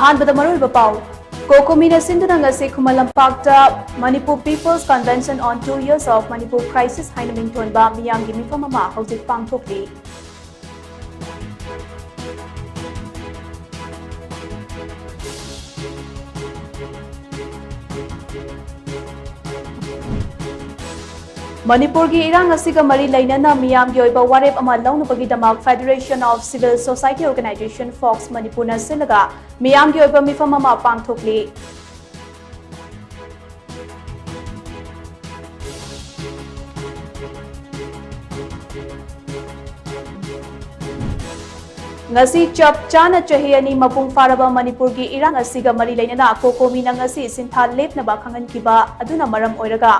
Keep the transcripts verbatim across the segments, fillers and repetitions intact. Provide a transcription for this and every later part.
ꯑꯍꯥꯟꯕꯗ ꯃꯔꯨꯑꯣꯏꯕ ꯄꯥꯎ꯫ ꯀꯣꯀꯣꯃꯤꯅ ꯁꯤꯟꯗꯨꯅ ꯉꯁꯤ ꯈꯨꯃꯟ ꯂꯝꯄꯥꯛꯇ Manipur People's Convention on Two Years of Manipur Crisis ꯍꯥꯏꯅ ꯃꯤꯡꯊꯣꯟꯕ ꯃꯤꯌꯥꯝꯒꯤ ꯃꯤꯐꯝ ꯑꯃ ꯍꯧꯖꯤꯛ ꯄꯥꯡꯊꯣꯛꯂꯤ꯫ ꯃꯅꯤꯄꯨꯔꯒꯤ ꯏꯔꯥꯡ ꯑꯁꯤꯒ ꯃꯔꯤ ꯂꯩꯅꯅ ꯃꯤꯌꯥꯝꯒꯤ ꯑꯣꯏꯕ ꯋꯥꯔꯦꯞ ꯑꯃ ꯂꯧꯅꯕꯒꯤꯗꯃꯛ Federation of Civil Society Organization, fox, ꯃꯅꯤꯄꯨꯔꯅ ꯁꯤꯜꯂꯒ ꯃꯤꯌꯥꯝꯒꯤ ꯑꯣꯏꯕ ꯃꯤꯐꯝ ꯑꯃ ꯄꯥꯡꯊꯣꯛꯂꯤ꯫ ꯉꯁꯤ ꯆꯞ ꯆꯥꯅ ꯆꯍꯤ ꯑꯅꯤ ꯃꯄꯨꯡ ꯐꯥꯔꯕ ꯃꯅꯤꯄꯨꯔꯒꯤ ꯏꯔꯥꯡ ꯑꯁꯤꯒ ꯃꯔꯤ ꯂꯩꯅꯅ ꯀꯣꯀꯣꯃꯤꯅ ꯉꯁꯤ ꯁꯤꯟꯊꯥ ꯂꯦꯞꯅꯕ ꯈꯪꯍꯟꯈꯤꯕ ꯑꯗꯨꯅ ꯃꯔꯝ ꯑꯣꯏꯔꯒ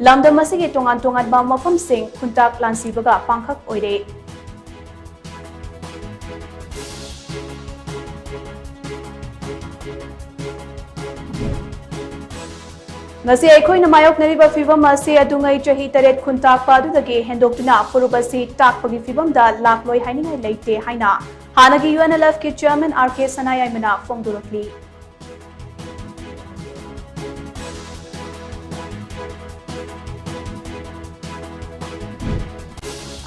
ꯂꯝꯗꯝ ꯑꯁꯤꯒꯤ ꯇꯣꯉꯥꯟ ꯇꯣꯉꯥꯟꯕ ꯃꯐꯝꯁꯤꯡ ꯈꯨꯟꯇꯥꯛ ꯂꯥꯟꯁꯤꯕꯒ ꯄꯥꯡꯈꯛ ꯑꯣꯏꯔꯦ꯫ ꯉꯁꯤ ꯑꯩꯈꯣꯏꯅ ꯃꯥꯌꯣꯛꯅꯔꯤꯕ ꯐꯤꯚꯝ ꯑꯁꯤ ꯑꯗꯨꯉꯩ ꯆꯍꯤ ꯇꯔꯦꯠ ꯈꯨꯟꯇꯥꯛꯄ ꯑꯗꯨꯗꯒꯤ ꯍꯦꯟꯗꯣꯛꯇꯨꯅ ꯐꯨꯔꯨꯞ ꯑꯁꯤ ꯇꯥꯛꯄꯒꯤ ꯐꯤꯚꯝꯗ ꯂꯥꯛꯂꯣꯏ ꯍꯥꯏꯅꯤꯡꯉꯥꯏ ꯂꯩꯇꯦ ꯍꯥꯏꯅ ꯍꯥꯟꯅꯒꯤ ꯌꯨ ꯑꯦꯟ ꯑꯦꯜ ꯑꯦꯐꯀꯤ ꯆꯦꯌꯔꯃꯦꯟ ꯑꯥꯔ ꯀꯦ ꯁꯅꯥꯌꯥꯏꯃꯅ ꯐꯣꯡꯗꯣꯔꯛꯂꯤ꯫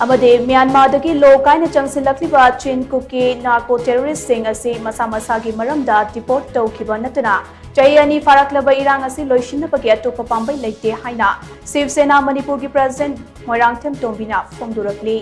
ꯑꯃꯗꯤ ꯃ꯭ꯌꯥꯟꯃꯥꯔꯗꯒꯤ ꯂꯣ ꯀꯥꯏꯅ ꯆꯪꯁꯤꯜꯂꯛꯂꯤꯕ ꯆꯤꯟ ꯀꯨꯀꯤ ꯅꯥꯔꯀꯣ ꯇꯦꯔꯣꯔꯤꯁꯁꯤꯡ ꯑꯁꯤ ꯃꯁꯥ ꯃꯁꯥꯒꯤ ꯃꯔꯝꯗ ꯗꯤꯄꯣꯔꯠ ꯇꯧꯈꯤꯕ ꯅꯠꯇꯅ ꯆꯍꯤ ꯑꯅꯤ ꯐꯥꯔꯛꯂꯕ ꯏꯔꯥꯡ ꯑꯁꯤ ꯂꯣꯏꯁꯤꯟꯅꯕꯒꯤ ꯑꯇꯣꯞꯄ ꯄꯥꯝꯕꯩ ꯂꯩꯇꯦ ꯍꯥꯏꯅ ꯁꯤꯕ ꯁꯦꯅꯥ ꯃꯅꯤꯄꯨꯔꯒꯤ ꯄ꯭ꯔꯁꯤꯗꯦꯟꯠ ꯃꯣꯏꯔꯥꯡꯊꯦꯝ ꯇꯣꯝꯕꯤꯅ ꯐꯣꯡꯗꯣꯔꯛꯂꯤ꯫